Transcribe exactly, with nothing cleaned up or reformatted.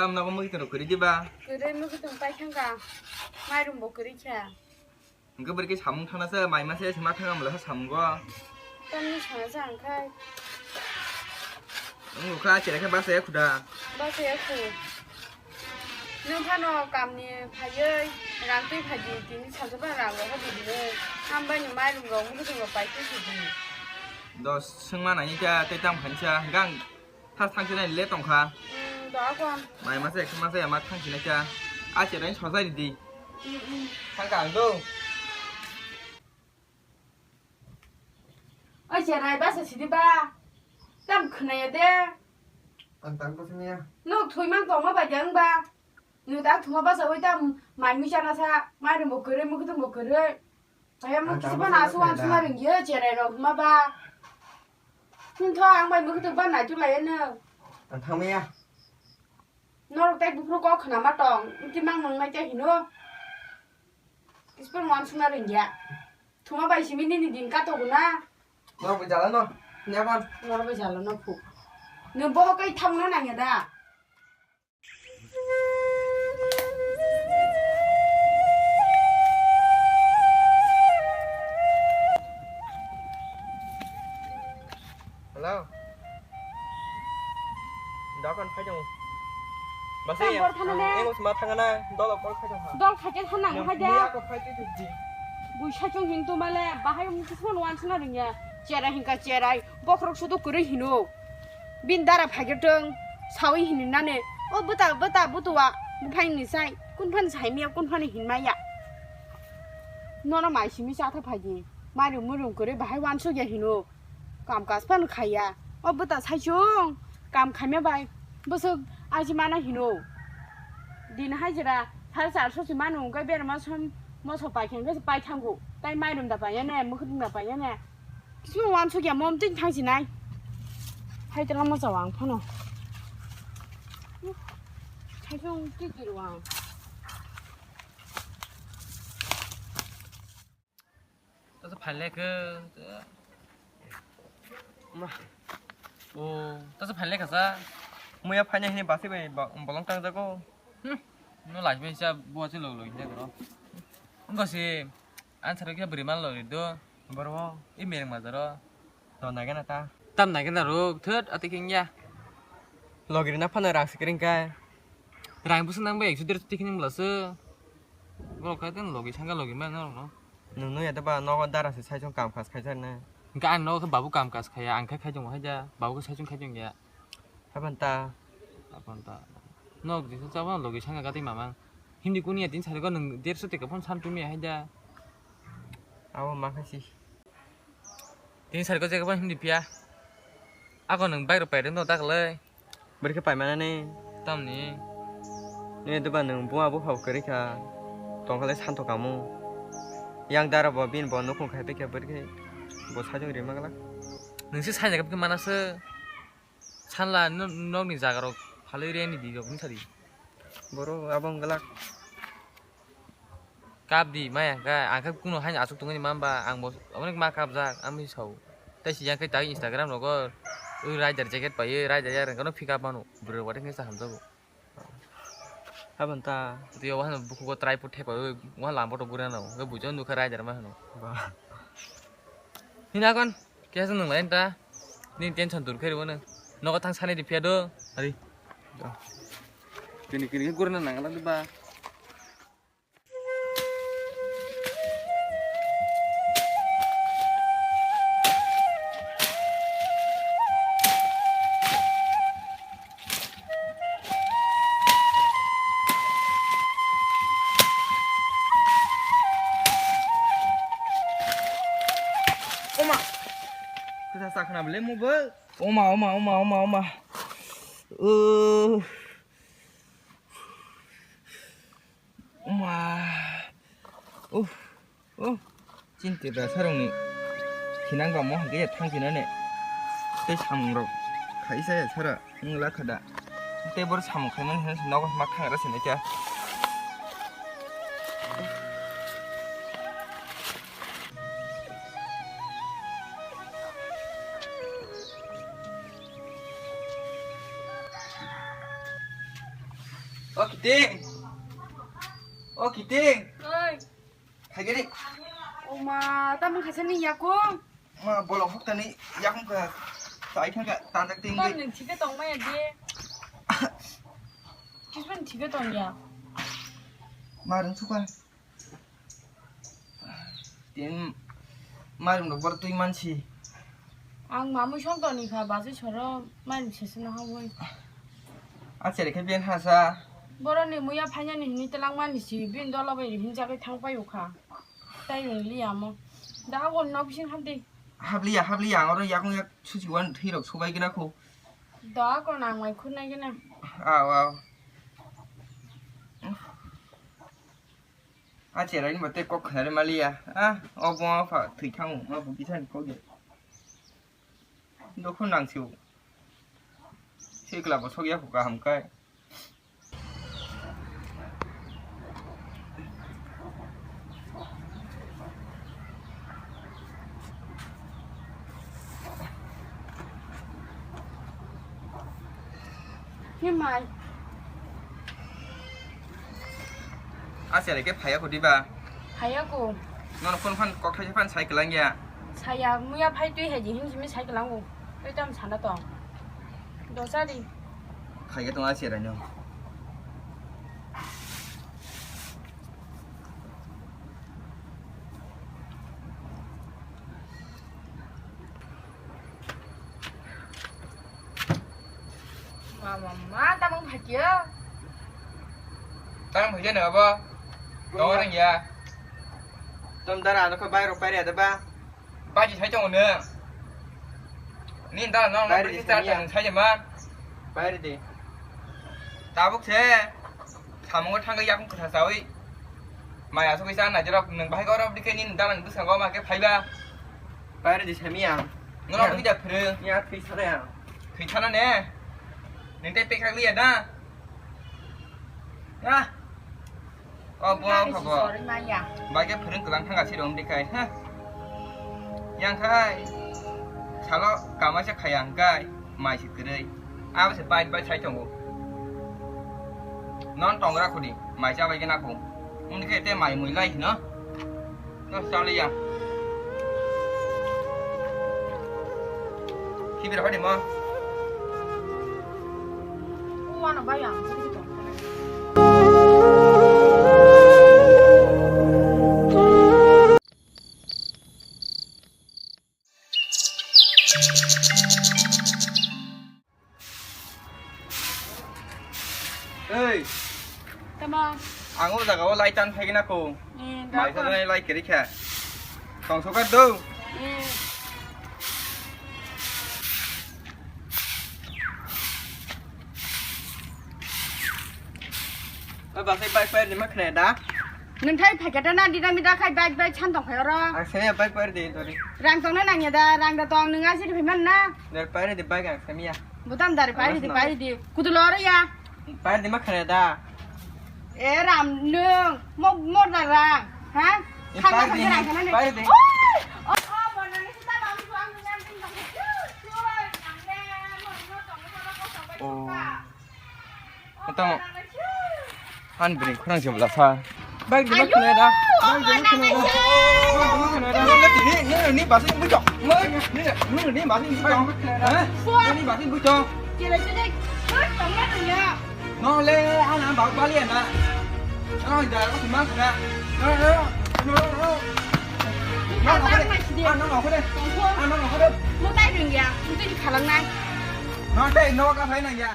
Tam nogo mui tong kwrwi diba? Kwrwi mui tong pai thangka. Mairum bo kwrwi kha. Hwnkhe bwrwi khe samung thangna se, mai masa se ma thangna mula samungo. Tamni sana sa ang khai. Wng kha chera khe basa ya khuda. Basa ya khu. Nwng phano kamni phaiwi rang twi phaidi, tini salsa phano rang rohor di di. Hambai ni mairum rok mui tong pai khe di. Dos sengma nai kha tei tam khansa gang. Thas thangsinai le tongkha. Hmm, do akon. Mai masa ekhe masa ya ma thangsinai cha. A cherai sojai di. Hmm, hmm. Thangka ang do. Oi cherai basa sidi ba. Tam khwnaya de. Ang tang basa niya. Nuk thui mang tongma ba jang ba. Nuk da thuma basa oi tam mai mi chana sa. Mai rung bo kere muk tung bo kere. Ayang mo kisi ba nasu ang suna ringye cherai rok ma ba. Hwntho ang bai mwkhwtwk ba naituk lai nw. Ang thangmaya. Norok tai buphuru kok khna ma tong, wngti mang nang nai khe hino. Kisi phano uansukna rwngya. Thuma bai simi nini din katogo na. Norok bai jala no, nyakon. Norok bai jala no phu. Nwng bobo kai thangna nangya da? Hello. Dokan phai tongo. Basi. Tam bor thana ne? Emo sima thangana, dolo bor phai tongha. Dol khaikhe thanang hai da. Muya ko phai twi di. Buisa chung hin tu male, bahai mung kisman wan suna rungya. Cherai hinka cherai, bokrok sudu kwrwi hino. Bin dara phaigatwng, sawi hininane. O bwta, bwta, butua, buphang ni sai, kun phan sai miya, kun phan hin maya. Nono mai simi chatha phaidi. Mari murung kwrwi bahai wansukya hino. Kam kas phano khaiya. O bwta saichung, kam khaima bai bwswk aji mana hino. Din hajira sare charso se manu, hwnkhe berma som moso paikha hwnkhe se paithango. Tai mairum da paiyane, mwkhwtwng da paiyane. Kisima wansukya mom twi thangsinai. Hai tela mosa wang phano. Saichung twi twi wang. Tasa phaile khe. Ma. O, tasa phaile kha sa. Muya phaina hini basi bai ba-, bolong tang jago. Hmm. No lajme sa buat si lo lo hinja kro. Enggak sih. Answer khe beri mal lo itu. Boro. I mereng mazaro. To nagena ta. Tam nagena ro thot ati kingya. Logirina phano rang sikring kai. Rang busu nang bai ekso derso tikining bwlasa. Borok kha tei logi sangka logi mano norokno. Nwng nw ya da ba nogo dara se saichung kam kas khaijak na. Hwnkhe ang nogo khe babu kam kas khaiya, ang khe khaichung hai da, babu khe saichung khaichung ya. Haban ta. Haban ta. Nog jisa chabo logi sangka gatwi mamang. Hindi kuni ya tin sari go nwng derso teka phone san tumi hai da. Abo ma khaisi. Tini sari ko jaga ba hindi pia. Ako nwng bike rok pairwng no daklai. Bwrwi khe paimana ni. Tamni. Ni duba nwng buma buphang kwrwi kha. Tongkha le santo kamu. Yang dara bo bini bo nukhung khai pikha bwrwi khe bo sajwk rima glak. Nwng se saina khe mana se. Sanla no-, nokni jaga rok phalwi reni di rok wngsa di. Boro abo wng glak. Kap di, maya kha, ang khe kuno haino aswk tongmani mamba, ang bo onek ma kapjak, ang bisi sao. Tei si yang khe tai Instagram rogo, ui rider jacket pai, rider yang rengkano pick up mano, bwrwi watwi khe sa hamjago. Haban ta. Twi o hano bukugo tripod thepaiwi, wa lambo to gurano, khe bujo nukha rider ma hano. Ba. Hina kon, kesa nung lain ta, ni tension dur khe rwno. Nogo thang sani di phiya do, ari. Kini kini khe gurna nangala di ba. Oma. Kisa sakna bele mobile. Oma, oma, oma, oma, oma. Uh. Oma. Uh. Uh. Chini Tiprasa rokni khinang ba mo hwnkhe ya thang khinani tei samung rok khaisa ya sara wngla kha da. Tei boro samung khaimani hwnwi nogo ma thangra sini khe. O Kiting. O Kiting. Oi. Phaigiri. O ma, tamung khaisa ni yakung. Ma, bolong hokta ni yakung ka. Tai thang ka, tandak ting. Tam ning thike tong maya de. Kisman thike tong ya. Ma, rung suka. Tin mairung rok boro twi mansi. Ang mamui sok doni kha, bachai soro mairung seseno habwi. A chere khe ben hasa. Boroni muya phainani hini telangmani si, bin dolo bai hinjagwi thang paio kha. Tai wng liya mo. Da gon nok bising habdi. Habliya, habliya, ang oro yakung yak susi wan thwi rok subai gina kho. Da kon ang mai khurnai gina. Aw, aw. A cherai ni mate kok khnari maliya. Ah, o bo pha thwi thango, ma bo kisa ni kok de. Dokho nang siu. Sikla bo sokya kho kaham kai. Ni mai. A sele ke phaya ko diba? Phaya ko. Nono phone phan kok thaisa phan sai kwlang ya. Saya muya phai twi hai di hin simi sai kwlango. Twi tam sana tong. Dosa di. Phai ke tong a sele no. Ma, ma, ma, tamang phaikya. Tamang phaikya na abo? Tongo nang ya. Tom dara ano kha bai rok pai re da ba. Baji sai tongo nang. Ni da no no Bai re di sai ya. Sai ma. Bai re di. Tabuk se. Samungo thangwi yakung kwtha chawi. Mai asugwi cha naijorok nwng bahai gorok dikhe nini dalan bwskango ma khe phaiba. Pai re di sami ang. Nono bwkhe da phwrwng. Ya thwi sana ang. Thwi sana ne? Nwng tei pekha liya da? Ah. O bo Nang kha si bo. Sorry ma ya. Bai khe phwrwng kwlang thangka si rong dikhai ha. Yang khai. Salo kamaisa khaya hwnkhe. Mai se kwrwi. Abo se bike bai sai tongo. Non tongra khudi, mai cha bai gana khu. Wngkhe te mai mui lai hino. No chali ya. Khibir hadi mo. Uano bai ang. Ei. Tama. Ang o jaga o lai tan phai gina ko. Eh, mai dakon. Sa lai kiri kha. Tong sokar do. Eh. Oi, ba sai bai pai ni ma khna da. Nung thai phaikha da na, dida mida khai bike bike chan tong phai oro. Ang sene bike pai de dori. Rang tong na nang ya da, rang da tong nung asi phai man na. Dar pai de bike ang samiya. Butam dari pai de, pai de. Kudu loro ya. Pai de ma khare da. E ram nung, mo mo da rang, ha? Khang pai de, pai de. Oi! Oh, oh, mo na ni sita bang tuang nang tin bang. Oh. Atang han bini khorang se bwla sa. Bike di ma khna da. Bike di ma khna da. Bike di ma khna da. Ni, ni, ni basi bui tong. Ni, ni, ni basi bui tong. Ha? Ni basi bui tong. No le, ana ba bali na. Ana da ko ma khna. No, no, no, no. No, no, no. Ana no ko de. Ana no ko de. Mo tai ring ya. Mo tai khalang nai. No tai no ka phai na ya.